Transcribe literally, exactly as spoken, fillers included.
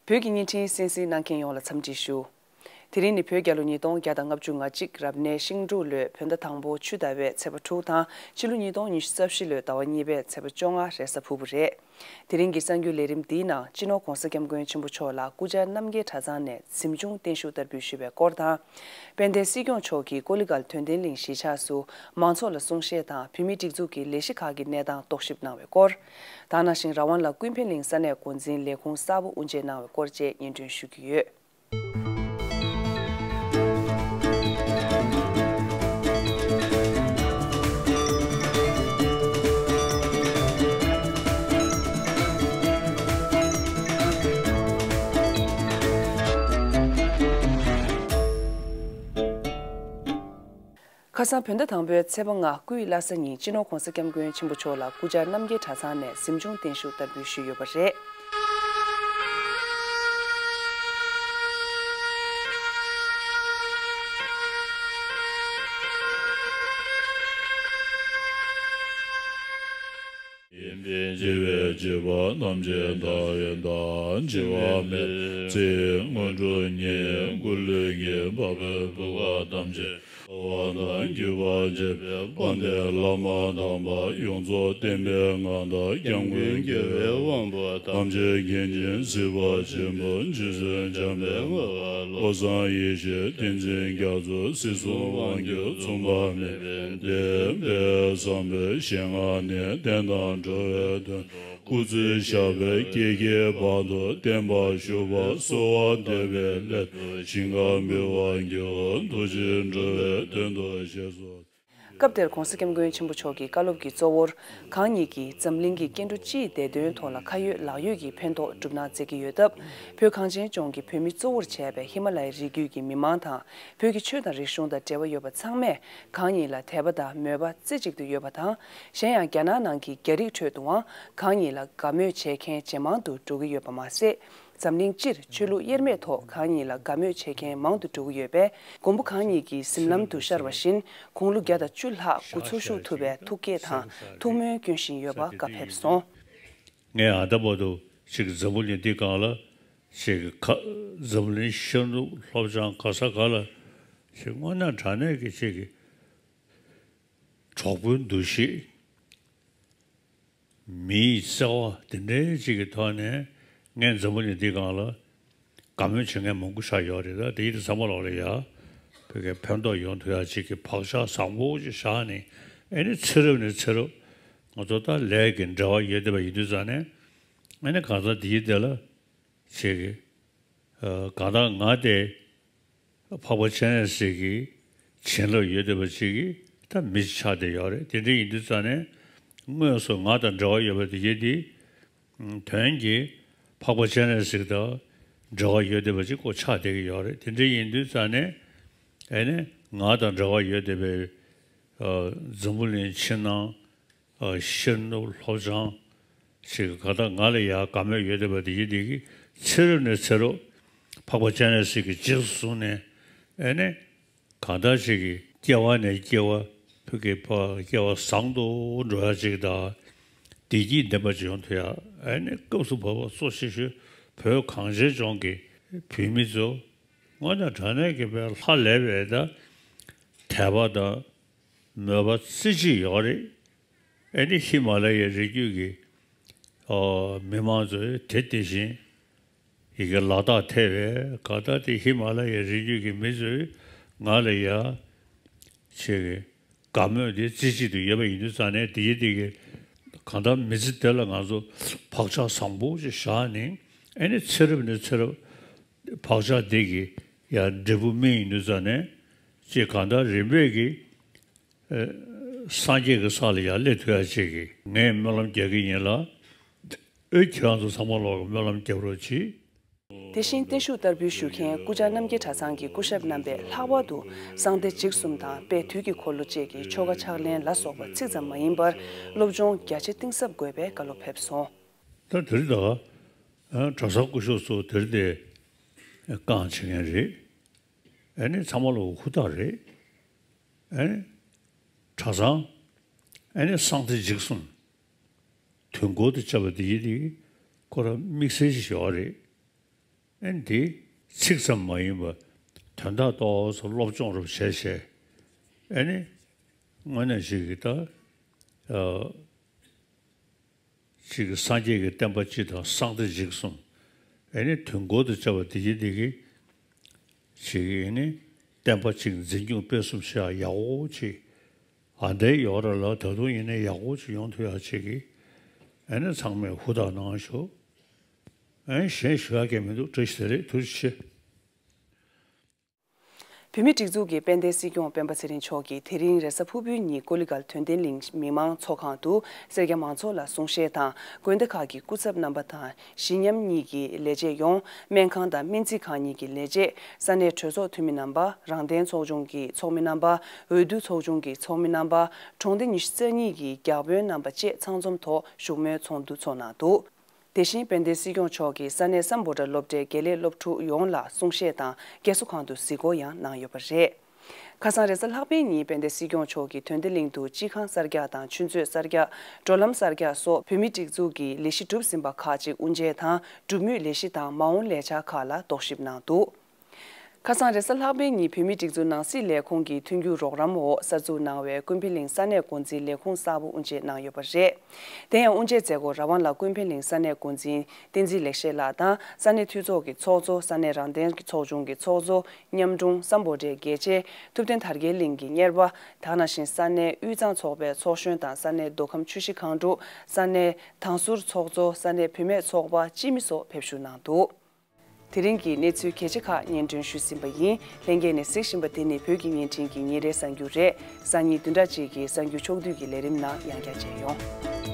བོད་ཀྱི་བརྙན་འཕྲིན་གསན་གཟིགས་གནང་མཁན་ཡོངས་ལ་འཚམས་འདྲི་ཞུ། དེ་རིང་ནི་བོད་རྒྱལ་ལོ་ཉིས་སྟོང་བརྒྱ་དང་ལྔ་བཅུ་ང་གཅིག་རབ་གནས་ཤིང་འབྲུག་ལོའི་བོད་ཟླ་དང་པོ་ཆུ་ཟླ་བའི་ཚེས་པ་དྲུག་དང་ཕྱི་ལོ་ཉིས་སྟོང་ཉི་ཤུ་རྩ་བཞི་ལོའི་ཟླ་བ་གཉིས་པའི་ཚེས་པ་བཅོ་ལྔ་རེས་གཟའ་ཕུར་བུ་རེད། དེ་རིང་གི་གསར་འགྱུར་ལས་རིམ་འདིའི་ནང་སྤྱི་ནོར་༧གོང་ས་༧སྐྱབས་མགོན་ཆེན་པོ་མཆོག་ལ་སྐུ་བཅར་རྣམ་རྒྱལ་གྲྭ་ཚང་ནས་གཟིམ་ཆུང་བརྟན་བཞུགས་བསྟར་འབུལ་ཞུས་པའི་སྐོར་དང་། དཔལ་ལྡན་སྲིད་སྐྱོང་མཆོག་གིས་ཀོ་ལི་གྷལ་དོན་ལྡན་གླིང་གཞིས་ཆགས་སུ་མང་ཚོགས་ལ་གསུང་བཤད་དང་བོད་མིའི་སྒྲིག་འཛུགས་ཀྱི་ལས་གཞི་ཁག་གི་གནས་སྟངས་རྟོག་ཞིབ་གནང་བའི་སྐོར། ད་ག་ནང་བཞིན་རང་དབང་ལ་ཀུན་ཕན་གླིང་ས་གནས་འགོ་འཛིན་ལས་ཁུངས་གསར་པ་དབུ་འབྱེད་གནང་བའི་སྐོར་བཅས་སྙན་སྒྲོན་ཞུ་རྒྱུ་ཡོད། ཁ་སང་བོད་ཟླ་དང་པོའི་ཚེས་པ་ལྔ་སྐུའི་བླ་གཟའ་ཉིན་སྤྱི་ནོར་༧གོང་ས་༧སྐྱབས་མགོན་ཆེན་པོ་མཆོག་ལ་སྐུ་བཅར་རྣམ་རྒྱལ་གྲྭ་ཚང་ནས་གཟིམ་ཆུང་བརྟན་བཞུགས་བསྟར་འབུལ་ཞུས་ཡོད་པ་རེད། ཡིན་པས་བརྗེ་བའི་བརྗེད་པ་ཐམས་ཅད་དག་ཡོད་དང་བརྗེད་པ་མེད་ཚེ་སྔོན་འགྲོ་ཉིད་སྐུ་ལུས་ཀྱི་འཕགས་པའི་བུ་ག་ཐམས་ཅད་དགའ་བ་དང་སྐྱིད་པ་འབྱེད་པའི་དཔལ་ལྡན་བླ་མ་དམ་པ་ཡོངས་རྫོགས་བསྟན་པའི་ངང་དང་སྐྱབས་མགོན་རྒྱལ་བའི་དབང་པོ་ཐམས་ཅད་མཁྱེན་ཅིང་གཟིགས་པ་ཆེན་པོ་རྗེ་བཙུན་འཇམ་དཔལ་དངོས་གར་བློ་བཟང་ཡེ་ཤེས་བསྟན་འཛིན་རྒྱ་མཚོ་སྲིད་གསུམ་དབང་སྒྱུར་མཚུངས་པ་མེད་པའི་བདེན་པའི་བསམ་པའི་ཞལ་སྔ་ནས་བསྟན་དང་འགྲོ་བའི་དོན་དུ་སྐུ་ཚེ་ཞབས་པད་བསྐལ་བརྒྱའི་བར་དུ་བརྟན་པར་བཞུགས་པར་གསོལ་བ་འདེབས་པའི་སླད་དུ་ཞིང་ཁམས་འབུལ་བར་འགྱུར་རོ། ཐུགས་རྗེས་འགྲོ་བའི་དོན་དུ་ཞེས་སོ། སྐབས་དེར་༧གོང་ས་༧སྐྱབས་མགོན་ཆེན་པོ་མཆོག་གི་བཀའ་སློབ་ཀྱི་གཙོ་བོར་གང་ཉིད་ཀྱིས་འཛམ་གླིང་གི་སྐྱེ་འགྲོ་སྤྱིའི་བདེ་དོན་ཐོག་ལ་ཁ་ཡོད་ལག་ཡོད་ཀྱི་ཕན་ཐོགས་སྒྲུབ་གནང་མཛད་ཀྱི་ཡོད་སྟབས། བོད་གངས་ཅན་ལྗོངས་ཀྱི་བོད་མི་གཙོ་བོར་བྱས་པའི་ཧི་མ་ལ་ཡའི་རི་རྒྱུད་ཀྱི་མི་མང་དང་བོད་ཀྱི་ཆོས་དང་རིག་གཞུང་དང་འབྲེལ་བ་ཡོད་པ་ཚང་མས་གང་ཉིད་ལ་དད་པ་དང་མོས་པ་རྩེ་གཅིག་ཏུ་ཡོད་པ་དང་། གཞན་ཡང་རྒྱ་ནག་ནང་གི་རྒྱ་རིགས་ཁྲོད་དུའང་གང་ཉིད་ལ་དགའ་མོས་བྱེད་མཁན་ཇེ་མང་དུ་འགྲོ་གི་ཡོད་པ་མ་ཟད། འཛམ་གླིང་སྤྱིར་ཆོས་ལུགས་དབྱེར་མེད་ཐོག་གང་ཉིད་ལ་དགའ་མོས་བྱེད་མཁན་མང་དུ་འགྲོ་གི་ཡོད་པས། མགོན་པོ་གང་ཉིད་ཀྱི་གཟིམ་ལམ་དུ་ཤར་བ་བཞིན་དགུང་ལོ་བརྒྱ་དང་བཅུ་ལྷག་སྐུ་འཚོ་བཞུགས་ཐུབ་པའི་ཐུགས་བསྐྱེད་དང་ཐུགས་སྨོན་སྐྱོན་བཞིན་ཡོད་པ་བཀའ་ཕེབས་སོང་། ངས་ཨ་ད་བར་དུ་ཅིག་འཛམ་བུ་གླིང་འདི་སྒང་ལ་ཅིག་ག་འཛམ་བུ་གླིང་ཤར་ནུབ་ལྷོ་བྱང་ག་ས་ག་ལ་ཅིག་དངོས་གནས་དྲང་གནས་ཀྱི་ཅིག་གྲོགས་པོའི་འདུ་ཤེས། མིའི་བརྩེ་བ་དེ་འདྲའི་ཅིག་གི་ཐོག་ནས་ངས་འཛམ་བུ་གླིང་འདི་སྒང་ལ་དགའ་མོས་བྱེད་མཁན་མང་པོ་ཆགས་ཡོད་རེད། ད་དེ་ཡིན་དུས་ཚང་མ་ལོག་ལ་ཡ་བོད་སྐད་ཕན་ཐོགས་ཡོང་ཐུབ་ཡ་ཅིག་གི་བག་ཆགས་བཟང་པོ་ཅིག་བཞག་ནས། ཨེ་ནི་ཚེ་རབས་ནས་ཚེ་རབས་ང་ཚོ་ད་ལས་ཀྱི་འབྲེལ་བ་ཡོད་བསྡད་པ་ཡིན་དུས་ཙང་ནས། ཨེ་ནི་གང་ཟག་དེ་ཡིན་དེ་ལ་ཅིག་གི་ཨ་གང་ལྟར་ང་དེ་འཕགས་པ་སྤྱན་རས་གཟིགས་ཀྱི་བྱིན་རླབས་ཡོད་བསྡད་པ་ཅིག་གིས་ད་མི་ཞིག་ཆགས་བསྡད་ཡོད་རེད། དེ་འདྲ་ཡིན་དུས་ཙང་ནས་དངོས་སུ་ང་དང་འབྲེལ་བ་ཡོད་པ་དེ་གྱད་དེ་དོན་གྱིས་འཕགས་པ་སྤྱན་རས་གཟིགས་དང་འབྲེལ་བ་ཡོད་བསྡད་པ་ཅིག་ཁོ་ཆགས་བསྡད་ཀྱི་ཡོད་རེད། དེ་འདྲ་ཡིན་དུས་ཙང་ནས་ཨེ་ནས་ང་དང་འབྲེལ་བ་ཡོད་བསྡད་པའི་ཨ་འཛམ་བུ་གླིང་ཕྱི་ནང་ཨ་ཤར་ནུབ་ལྷོ་བྱང་ཞིག་ག་ད་ང་ལ་ཡ་དགའ་མོས་ཡོད་བསྡད་པ་དེ་གྱད་དེ་གིས་ཚེ་རབས་ནས་ཚེ་རབས་འཕགས་པ་སྤྱན་རས་གཟིགས་ཀྱི་རྗེས་སུ་བཟུང་ནས། ཨེ་ནས་གང་ལྟར་ཅིག་གི་སྐྱེ་བ་ནས་སྐྱེ་བ་ཕུགས་ཀྱི་ཕ་སྐྱེ་བ་བཟང་དུ་འགྲོ་ཡ་ཅིག་དང་བདེ་སྐྱིད་ལྡན་པ་ཅིག་ཡོང་ཐུབ་ཡ། ཨེ་ནས་སྐབས་སུ་བབ་པ་གཙོ་ཆེ་ཤོས་བོད་གངས་ཅན་ལྗོངས་ཀྱི་བོད་མི་ཚོ་དངོས་གནས་དྲང་གནས་ཀྱི་བའི་ལྷ་ལས་པའི་ད་དད་པ་དང་མོས་པ་རྩེ་གཅིག་ཡོད་རེད། ཨེ་ནི་ཧི་མ་ལ་ཡའི་རི་རྒྱུད་ཀྱི་ཨོ་མི་མང་ཚོས་དེ་དེ་བཞིན་ཡི་གེ་ལ་དྭགས་ཐེ་བའི་ག་ད་དེ་ཧི་མ་ལ་ཡའི་རི་རྒྱུད་ཀྱི་མི་ཚོས་ང་ལ་ཡ་ཆེ་གི་དགའ་མོས་དེ་རྩེ་གཅིག་ཏུ་ཡོད་པ་ཡིན་དུས་ཙང་ནས། དེ་ཡི་དེ་གི་གང་ལྟར་མི་ཚེ་དེ་ལ་ང་ཚོ་བག་ཆགས་བཟང་པོ་ཞིག་བཞག་ནས། ཨེ་ནི་ཚེ་རབས་ནས་ཚེ་རབས་བག་ཆགས་དེ་གི་ཡ་འབྲས་བུ་སྨིན་ཡིན་དུས་ཙང་ནས། ཅེས་གང་ལྟར་རིམ་པས་ཀྱི་ཨེ་སངས་རྒྱས་ཀྱི་ས་ལ་ཡར་སླེབས་ཐུབ་ཡ་ཅིག་གི་ངས་སྨོན་ལམ་རྒྱག་གི་ཡིན་ལ། ཨེ་ཁྱེད་རང་ཚོ་ཚང་མ་ལོག་གི་སྨོན་ལམ་རྒྱབ་རོགས་གྱིས། དེ་བཞིན་བརྟན་བཞུགས་བསྟར་འབུལ་ཞུ་མཁན་སྐུ་བཅར་རྣམ་རྒྱལ་གྲྭ་ཚང་གི་སྐུ་ཞབས་རྣམ་པས་ལྷག་པར་དུ་གསང་བདེ་འཇིགས་གསུམ་དང་དཔལ་དུས་ཀྱི་འཁོར་ལོ་བཅས་ཀྱི་ཆོ་ག་ཕྱག་ལེན་ལ་སོགས་པ་ཚིག་ཙམ་མ་ཡིན་པར་སློབ་སྦྱོང་རྒྱ་ཆེ་གཏིང་ཟབ་དགོས་པའི་བཀའ་སློབ་ཕེབས་སོང་། ད་དེ་རིང་ད་གྲྭ་ཚང་སྐུ་ཞབས་ཚོ་དེ་རིང་དེ་རྐང་བྱེད་མཁན་རེད། ཨ་ནི་ཚང་མ་ལོག་ཧུར་ཐག་རེད། ཨ་ནི་གྲྭ་ཚང་། ཨ་ནི་གསང་བདེ་འཇིགས་གསུམ་དུས་འཁོར་དུ་བཅའ་བ་འདི་ཡིན་དེ་ཁོ་རང་དམིགས་བསལ་ཞིག་ཡོད་རེད། ཨ་ནི་འདི་ཚིག་ཙམ་མ་ཡིན་པར་དོན་དག་ཏོག་ཙམ་སློབ་སྦྱོང་རུ་བྱས་བྱས། ཨ་ནི་དངོས་གནས་ཅིག་གི་ད་ཨ། ཅིག་སངས་རྒྱས་ཀྱི་བསྟན་པ་སྤྱི་དང་གསང་བདེ་འཇིགས་གསུམ། ཨེ་ནི་དུས་འཁོར་དུ་བཅའ་བ་འདི་གི་འདི་གི། ཅིག་ཨེ་ནི་བསྟན་པ་ཅིག་འཛིན་སྐྱོང་སྤེལ་གསུམ་བྱེད་ཡག་ཡག་པོ་ཅིག་ཨ་འདྲའི་ཡོད་ར་ལ། ད་དུང་ཡིན་ནའི་ཡག་པོ་ཅིག་ཡོང་ཐུབ་ཡག་ཅིག་གི། ཨེ་ནི་ཚང་མས་ཧུར་ཐག་གནང་ཤོག་ཨེ་གཞན་ཞུ་ཡག་གི་མི་འདུག་བཀྲ་ཤིས་བདེ་ལེགས། ཐུགས་རྗེ་ཆེ། བོད་མིའི་སྒྲིག་འཛུགས་ཀྱི་དཔལ་ལྡན་སྲིད་སྐྱོང་སྤེན་པ་ཚེ་རིང་མཆོག་གིས་དེ་རིང་རེས་གཟའ་ཕུར་བུའི་ཉིན་ཀོ་ལི་གྷལ་དོན་ལྡན་གླིང་མི་མང་ཚོགས་ཁང་དུ་སེར་སྐྱ་མང་ཚོགས་ལ་གསུང་བཤད་དང་། དགོན་སྡེ་ཁག་གི་སྐུ་ཚབ་རྣམ་པ་དང་། གཞི་མཉམ་གཉིས་ཀྱི་ལས་བྱེད་ཡོངས། སྨན་ཁང་དང་སྨན་རྩིས་ཁང་གཉིས་ཀྱི་ལས་བྱེད། ས་གནས་གྲོས་ཚོགས་འཐུས་མི་རྣམ་པ། རང་བདེན་ཚོགས་ཆུང་གི་ཚོགས་མི་རྣམ་པ། འོས་བསྡུ་ཚོགས་ཆུང་གི་ཚོགས་མི་རྣམ་པ། གྲོང་སྡེ་ཉི་ཤུ་རྩ་གཉིས་ཀྱི་བརྒྱ་དཔོན་རྣམ་པ་བཅས་ཚང་འཛོམས་ཐོག་བཞུགས་མོལ་ཚོགས་འདུ་འཚོགས་གནང་འདུག་དེ་བཞིན་དཔལ་ལྡན་སྲིད་སྐྱོང་མཆོག་གིས་ས་གནས་སམ་བྷོ་ཊ་སློབ་གྲྭའི་དགེ་ལས་སློབ་ཕྲུག་ཡོངས་ལ་གསུང་བཤད་དང་རྒས་གསོ་ཁང་དུ་གཟིགས་སྐོར་ཡང་གནང་ཡོད་པ་རེད། ཁ་སང་རེས་གཟའ་ལྷག་པའི་ཉིན་དཔལ་ལྡན་སྲིད་སྐྱོང་མཆོག་གིས་དོན་ལྡན་གླིང་དུ་སྤྱི་ཁང་གསར་རྒྱག་དང་ཆུ་མཛོད་གསར་རྒྱག་འགྲོ་ལམ་གསར་རྒྱག་སོགས་བོད་མིའི་སྒྲིག་འཛུགས་ཀྱི་ལས་གཞི་གྲུབ་ཟིན་པ་ཁག་ཅིག་དབུ་འབྱེད་དང་། སྒྲུབ་མུས་ལས་གཞི་དང་མ་འོངས་ལས་འཆར་ཁག་ལ་རྟོག་ཞིབ་གནང་འདུག་ཁ་སང་རེས་གཟའ་ལྷག་པའི་ཉིན་བོད་མིའི་སྒྲིག་འཛུགས་ནང་སྲིད་ལས་ཁུངས་ཀྱི་མཐུན་འགྱུར་རོགས་རམ་འོག་གསར་འཛུགས་གནང་བའི་ཀུན་ཕན་གླིང་ས་གནས་འགོ་འཛིན་ལས་ཁུངས་གསར་པ་དབུ་འབྱེད་གནང་ཡོད་པ་རེད། དེ་ཡང་དབུ་འབྱེད་མཛད་སྒོར་རང་དབང་ལ་ཀུན་ཕན་གླིང་ས་གནས་འགོ་འཛིན་བསྟན་འཛིན་ལེགས་བཤད་ལགས་དང་། ས་གནས་འཐུས་ཚོགས་ཀྱི་ཚོགས་གཙོ། ས་གནས་རང་བདེན་ཚོགས་ཆུང་གི་ཚོགས་གཙོ། ཉམ་དྲུང་། སམ་བྷོ་ཊའི་དགེ་ཆེ། ཐུབ་བསྟན་དར་རྒྱས་གླིང་གི་གཉེར་པ། དེ་ནང་བཞིན་ས་གནས་དབུས་གཙང་ཚོགས་པའི་ཚོགས་གཞོན་དང་། ས་གནས་མདོ་ཁམས་ཆུ་བཞི་སྒང་དྲུག་ས་གནས་དང་ཟུར་ཚོགས་གཙོ། ས་གནས་བུད་མེད་ཚོགས་པ་སྤྱི་མི་སོགས་ཕེབས་ཞུགས་གནང་འདུག་དེ་རིང་གི་གནས་ཚུལ་གལ་ཆེ་ཁག་སྙན་སྒྲོན་ཞུས་ཟིན་པ་ཡིན། ལྷན་རྒྱས་ནས་གཟིགས་བཞིན་པ་དེ་ནི་བོད་ཀྱི་བརྙན་འཕྲིན་གྱི་ཉིན་རེའི་གསར་འགྱུར་རེད། སང་ཉིན་བདུན་ཕྲག་གཅིག་གི་གསར་འགྱུར་ཕྱོགས་བསྡུས་ཀྱི་ལས་རིམ་ནང་ཡང་བསྐྱར་མཇལ་ཡོང་།